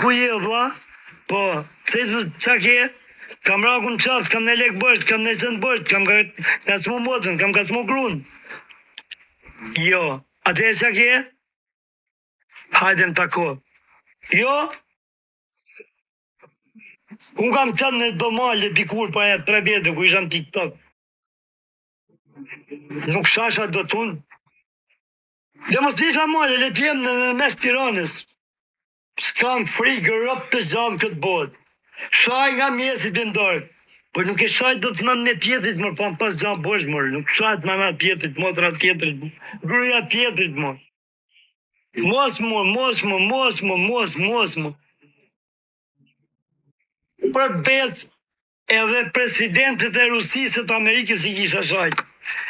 ku je o vlla? Po, pse i thotë ça ke? Kam rakun në qafë, kam në lek borxh, kam në send borxh, kam ngacmu motrën, kam ngacmu grun. Jo, atëherë ça ke? Hajde më tako. Jo, unë kam qenë në do male dikur para nja tre vjetë ku isha në TikTok. Nuk shasha dot unë. Le mos t'isha male, le t'jem në, në mes Tiranës. S'kam frikë rob të gjallë në këtë botë. Shaj nga mëngjesi deri në darkë. Po nuk e shaj dot nënën e tjetrit mor, pa pas gja borxh mor, nuk shahet nana e tjetrit, motra e tjetrit, gruaja e tjetrit mor. Mos mo, mos mo, mos mo, mos, mos mo. Për besë edhe presidentët e Rusisë e të Amerikës i kisha shajt.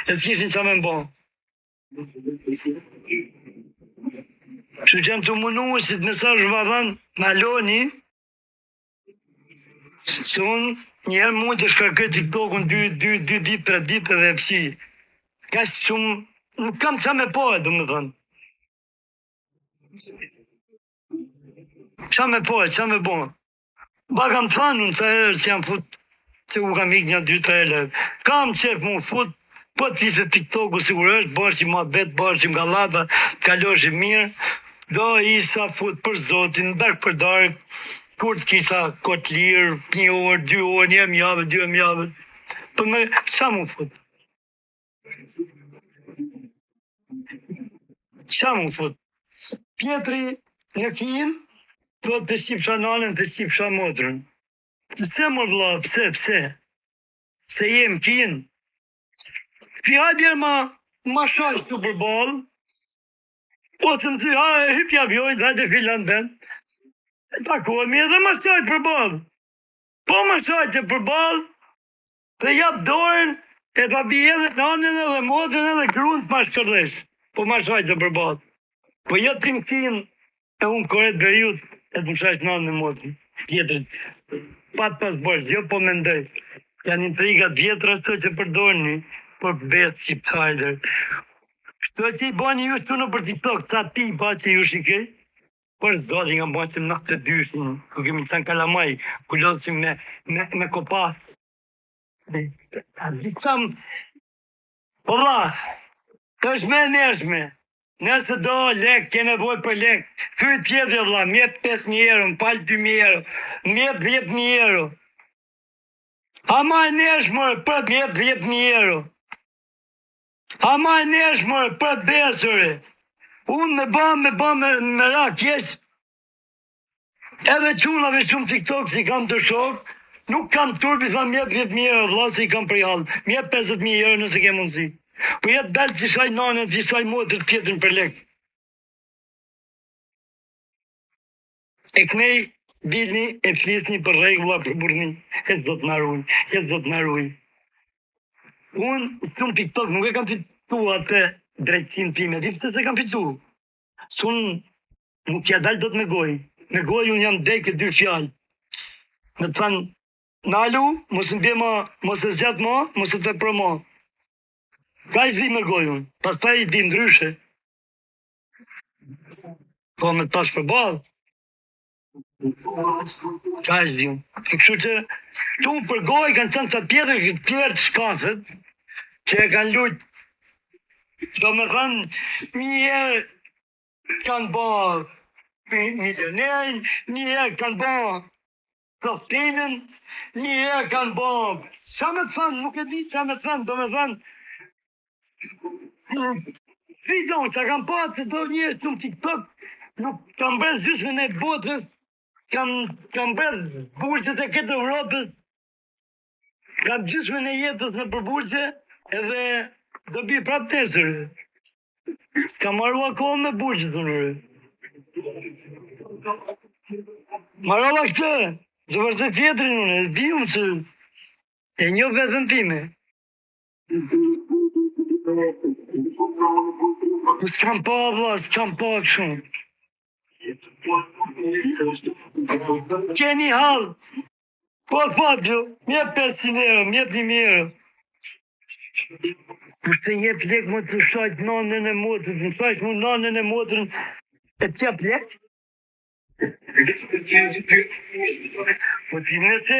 E s'kishin ça me m'bo. Kështu që jam tu munu që të mesazh më dhënë, na loni, se unë njëherë mund të shkarkoj TikTokun dy, dy, dy ditë, tre ditë edhe e fshi. Kaq shumë, nuk kam ça me pa, domethënë. Ça me pa, ça me bo. Ba kam thënë unë ca herë që jam fut se u kam ik një dy tre herë. Kam qef mu fut, po të ishte TikToku sikur është, bashim muhabet, bashim gallata, të kaloshim mirë. Do isha fut për zotin, darkë për darkë, kur të kisha kohë të lirë, një orë, dy orë, një herë në javë, dy herë në javë. Po me ça mu fut? Ça mu fut? Pjetri në Kinë, thotë të qifsha nanën, të qifsha motrën. Pse mor vlla, pse, pse? Se je në Kinë. Pi hajde ma, ma shaj këtu përballë, ose më thy, ha, hypi avionit, hajde filan vend. E takohemi edhe ma shaj përballë. Po ma shajte përballë, Të jap dorën e ta bi edhe nanën edhe motrën edhe gruan të ma shkërdhesh. Po ma shajte përballë. Po jo ti në Kinë e unë Kore të Veriut e të më shash nanën e motrën. Tjetrit. Pa të pas borxh, jo po mendoj. Janë intriga të vjetra këto që përdorni për besë shqiptarëve. Këto që i bani ju këtu nëpër TikTok, ca tipa që ju shikoj, Për zotin kam bërë që në 92-shin, ku kemi qenë kalamaj, ku lozshim me, me, me kopas. A di kam... Po vlla, është më e ndershme. Nëse do lek, ke nevojë për lek. Ky tjetri vlla, më jep 5000 euro, më fal 2000 euro, më jep 10000 euro. A ma e ndershme, për më jep 10000 euro. A ma e ndershme, për besë ore. Unë me ba, me ba me, me ra keq. Edhe çunave shumë TikTok si kam të shok, nuk kam turp i tham jep 10.000 euro vlla se i kam për hall. Më jep 50.000 euro nëse ke mundësi. Po jep dal t'i shaj nanën, t'i shaj motrën tjetrin për lek. E knej dilni e flisni për rregulla për burrni, e zot na ruj, e zot na ruj. Unë këtu në TikTok nuk e kam fitu atë drejtësinë time, di pse s'e kam fitu? Se unë nuk ja dal dot me gojë. Me gojë unë jam dekë dy fjalë. Me të thënë, nalu, mos më bje ma, mos e zgjat ma, mos e tepro ma. Kaq di me gojë unë, pastaj di ndryshe. Po me të pas përballë. Kaq di unë. E kështu që këtu për gojë kanë qenë të tjetër të tjerë të shkathët që e kanë lujt. Domethënë, një herë kanë ba milionerin, një herë kanë ba Topinin, një herë kanë ba, ça me të thënë, nuk e di ça me të thënë, domethënë, Vizon, që kam pa të do njerëz në TikTok, nuk kam bërë gjysmën e botës, kam, kam bërë burgjet e këtë Evropës, kam gjysmën e jetës nëpër burgje, edhe do bi prapë nesër. S'kam marru akoma me burgjet unë. Marova këtë, dhe vazhdoj tjetrin unë, e di unë që e njoh veten time. Po s'kam pa vlla, s'kam pa kështu. Keni hall. Po Fabio, më jep 500 euro, më jep 1000 euro. Kush të jep lek më të shajt nanën e motrën, të shajt mu nanën e motrën, e të jep lek? Po ti nëse.